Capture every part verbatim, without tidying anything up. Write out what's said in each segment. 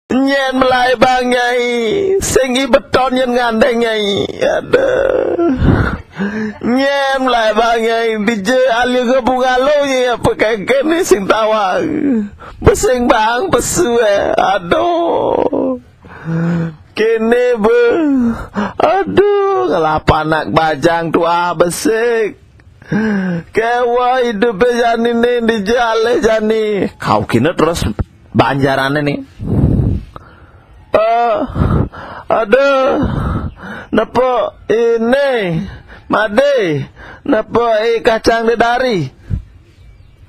Nyén Melaibang, Nyai, sing i beton nyén ngandéng, Nyai. Aduh. Nyén Melaibang, Nyai, dija alia bungalo, Nyai, apa kénkén né sing tawang. Besing bang pesu, eh. Aduh. Kéné bé. Aduh, ngelapa anak bajang tuah besik. Kéweh idupé jani né, dija alih jani. Kau kina terus banjarané né. Eh, aduh, nepa iné, Madé, nepa i kacang dedari.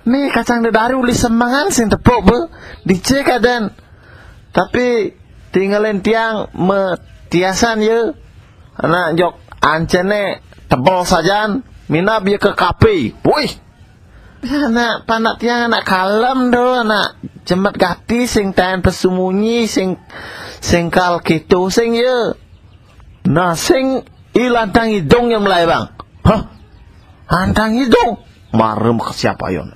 Né kacang dedari uli semengan sing tepuk bé, dicé kadén. Tapi tingalin tiang matiasan ya. Anak jok ancéné tebel sajan, minab ya ke kape. Wih. Anak panak tiang anak kalem do, anak jemet gati sing taén pesu munyi, sing sing kal kéto sing ya. Nah, sing i lantang idung nyén Melaibang. Hah? Lantang idung? Mara makesiap ayun.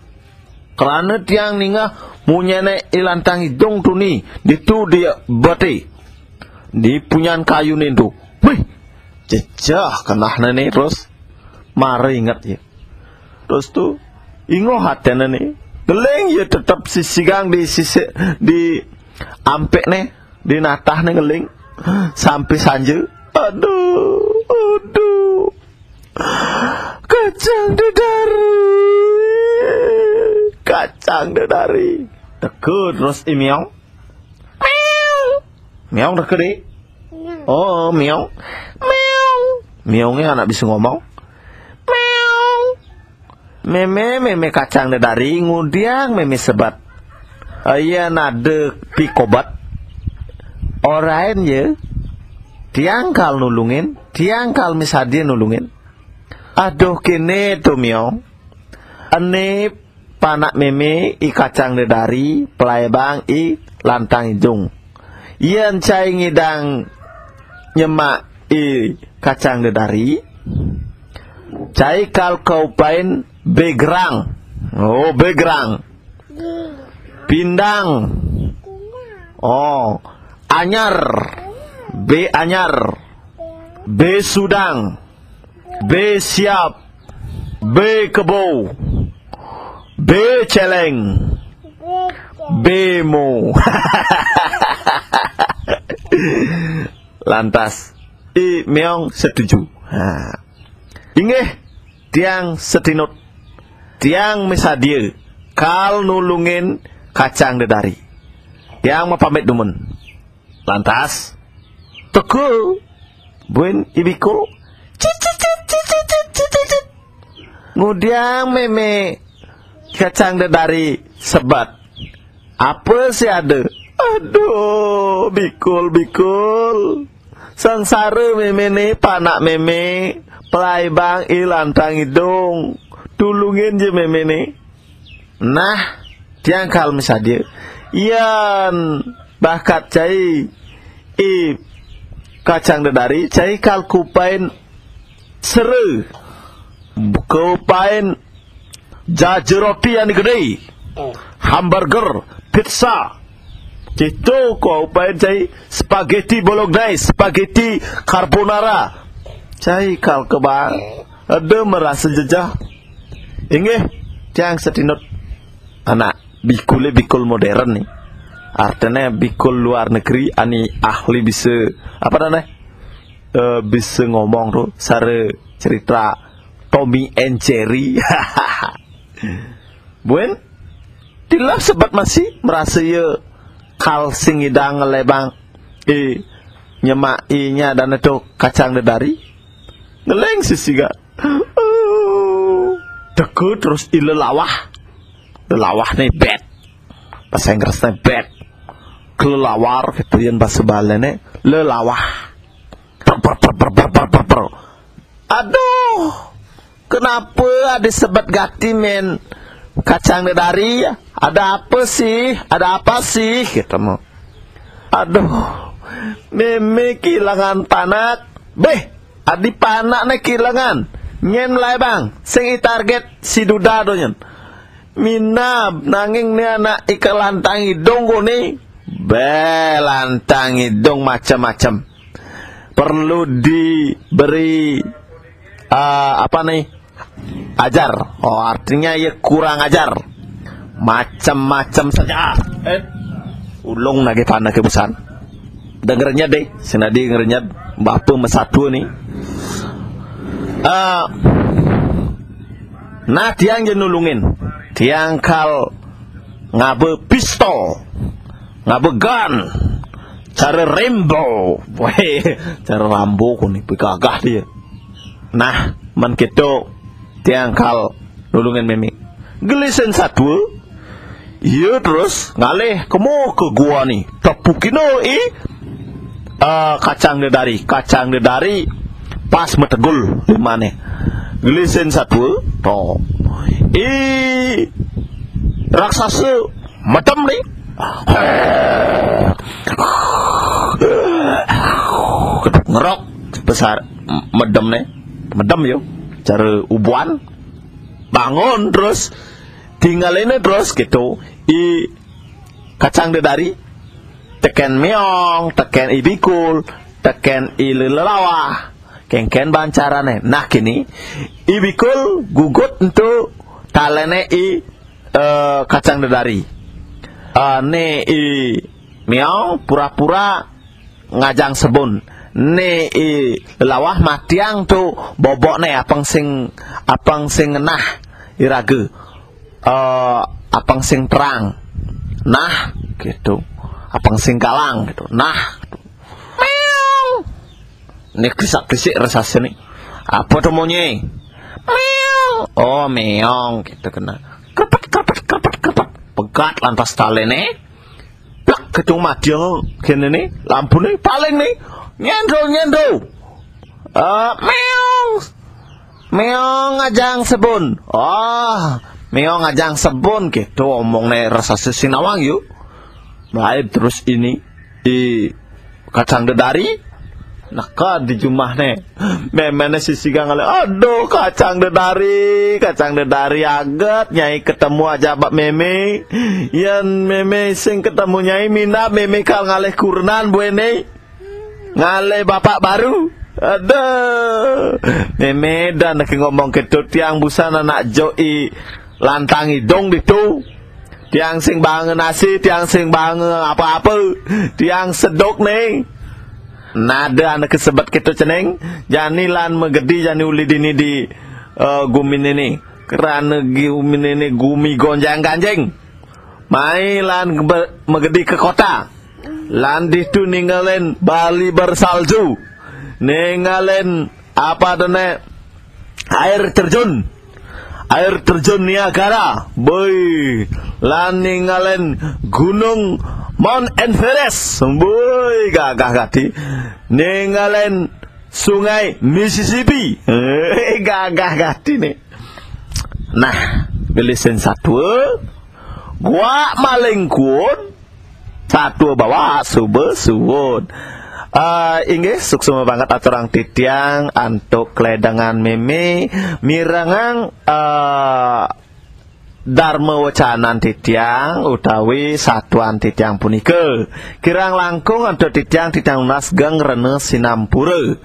Kerana tiang ningeh munyiné i lantang idung tuni, ditu dia bati. Di punyan kayu nintu. Wih, jejeh kenahné né terus. Mara inget ya. Terus tu, ingoh aténé né. Geling ya tetep sisigang di sisi, di ampékné, di natahné geling. Sampai sanja. Aduh, aduh. Kacang dedari. Kacang dedari. Teka terus i Miong. Miong teka, Dik. Oh, Miong. Miong. Miongé anak bisa ngomong. Miong. Mémé, mémé kacang dedari, ngudiang mémé sebet. Ayan ada pikobet. Orain ya. Tiang kal nulungin, tiang kal misadia nulungin. Aduh, kéné to, Miong. Ené panak mémé i kacang dedari, Melaibang i lantang idung. Yén cai ngidang nyemak i kacang dedari, cai kal kaupain begrang. Oh, begrang. Pindang. Oh, anyar. Be anyar. Be sudang. Be siap. Be kebo. Be celeng. Be mo. Lantas, i Miong setuju. Ha. Inggih, tiang setinut. Tiang misadia kal nulungin kacang dedari. Tiang mapamit dumun. Lantas, teka buin i bikul. Cit, cit, cit. Ngudiang mémé kacang dedari sebet. Apa sih ada? Aduh, bikul, bikul. Sengsara mémé né, panak mémé, Melaibang i lantang idung. Tulungin ja mémé né. Nah, tiang kal misadia. Yan bakat cai i kacang dedari, cai kal kupain sera. Kupain jaja roti yang gedé. Hamburger, pizza. Kéto kupain cai spaghetti bolognese, spaghetti carbonara. Cai kal kebang. Ada merasa jejeh. Inggih, tiang setinut. Anak bikulé bikul modern ni. Artiné bikul luar negeri, ani ahli bisa, apa namanya? Eh, bisa ngomong tu, sara cerita Tommy and Jerry. Buin, tilap sebet masih merasa ya kal sing idang Melaibang. Eh, nyemak i nya dan itu kacang dedari. Ngeling sisiga. Teka terus i lelawah. Lelawah né bet. Bahasa Inggris né bet. Kelelawar kéto yén bahasa Bali né lelawah. Per, per, per, per. Aduh. Kenapa ada sebet gati mén kacang dedari? Ada apa sih? Ada apa sih? Kéto mah. Aduh, mémé kilangan panak. Béh, adi panak né kilangan. Nyén Melaibang, sing i target si Duda do nyén. Minab nanging né anak i kalantang idung koné. Be, lantang idung macam-macam. Perlu diberi, eh, apa nih? Ajar. Oh, artinya ia kurang ajar. Macam-macam saja. Eh, ulung nagih tanah ke busan. Dengernya deh, sinadi dengernya bapa mesatu nih. Eh, nah, tiang je nulungin. Tiang kal ngaba pistol, ngaba gun, cara Rambo. Weh, cara Rambo ku ni, pegagah dia. Nah, man keto, tiang kal nulungin meme. Gelisin satua, ia terus ngalih kemo ke gua ni. Tepukino i, eh, kacang dedari. Kacang dedari pas metegul limane. Gelisin satua, to. I raksasa medem ni. Ngerok besar, medem ni. Medem yo. Cara ubuan. Bangun terus. Tinggal ini terus gitu. I kacang dedari. Teken meong, teken i bikul, teken i lelawah. Kengken bancarane. Nah, kini i bikul gugut entu talene i, eh, kacang dedari. Eh, ne i meong pura-pura ngajang sebun. Ne i lelawah matiang tu bobokne apang sing, apang sing ngenah iraga. Eh, apang sing terang. Nah, gitu. Apang sing galang gitu. Nah, gitu. Meong. Ni kisak-kisik raksasa ni. Apa tu munyi? Meong. Oh, meong gitu kena. Krepet, krepet, krepet, krepet. Pegat lantas talene. Plak, ketung mati kene ni, lampu ni paling ni. Nyendro, nyendro. Eh, meong. Meong ajang sebun. Oh, meong ajang sebun gitu omong ne raksasa sing nawang yu. Baik, terus ini di kacang dedari. Naka di jumah ne. Memene sisiga ngalih, "Aduh, kacang dedari, kacang dedari aget, nyai ketemu aja bak meme. Yan meme sing ketemu nyai, minab meme kal ngalih kurenan buene. Ngalih bapak baru." Aduh. Meme dan lagi ngomong gitu, tiang busan anak joi lantang idung ditu. Tiang sing banga nasi, tiang sing banga apa-apa. Tiang seduk ni. Nada anak kesebat kita ceneng. Jani lan megedi jani uli dini di, eh, gumi nini. Kerana gumi nini gumi gonjang-ganjing. Mai lan be-, megedi ke kota. Lan ditu ningalin Bali bersalju. Ningalin apa dene, air terjun. Air terjun Niagara. Boy, lan ningalin gunung Mount Everest. Boy, gagah gati. Ningalin sungai Mississippi. Eh, gagah gati ni. Nah, gelisin satua. Gua maling kuon. Satua bawa suba suud. Ah, inggih, suksma banget aturang titiang antuk kledangan meme mirengang, ah, darma wacanan titiang utawi satuan titiang punika. Kirang langkung antuk titiang, titiang nunas geng rena sinampura.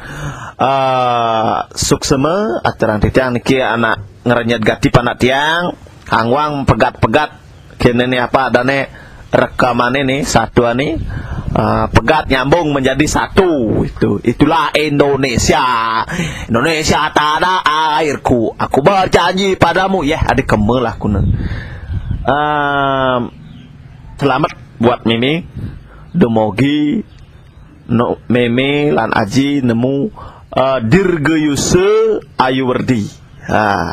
Ah, suksma aturang titiang niki anak ngrenyed gati panak tiang, angwang pegat-pegat kene ni apa adane rekaman ini, satu ni, ah, pegat nyambung menjadi satu. Itu, itulah Indonesia. Indonesia tanah airku. Aku berjanji padamu. Ya, ada kema lah kuna. Em, selamat buat Mimi. Dumogi no, Mimi lan Aji nemu, eh, dirgayusa ayu werdi. Ha.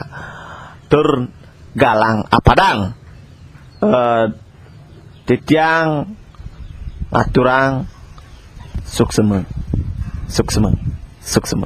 Tur galang apadang. Eh, titiang ngaturang suksma. Suksma. Suksma.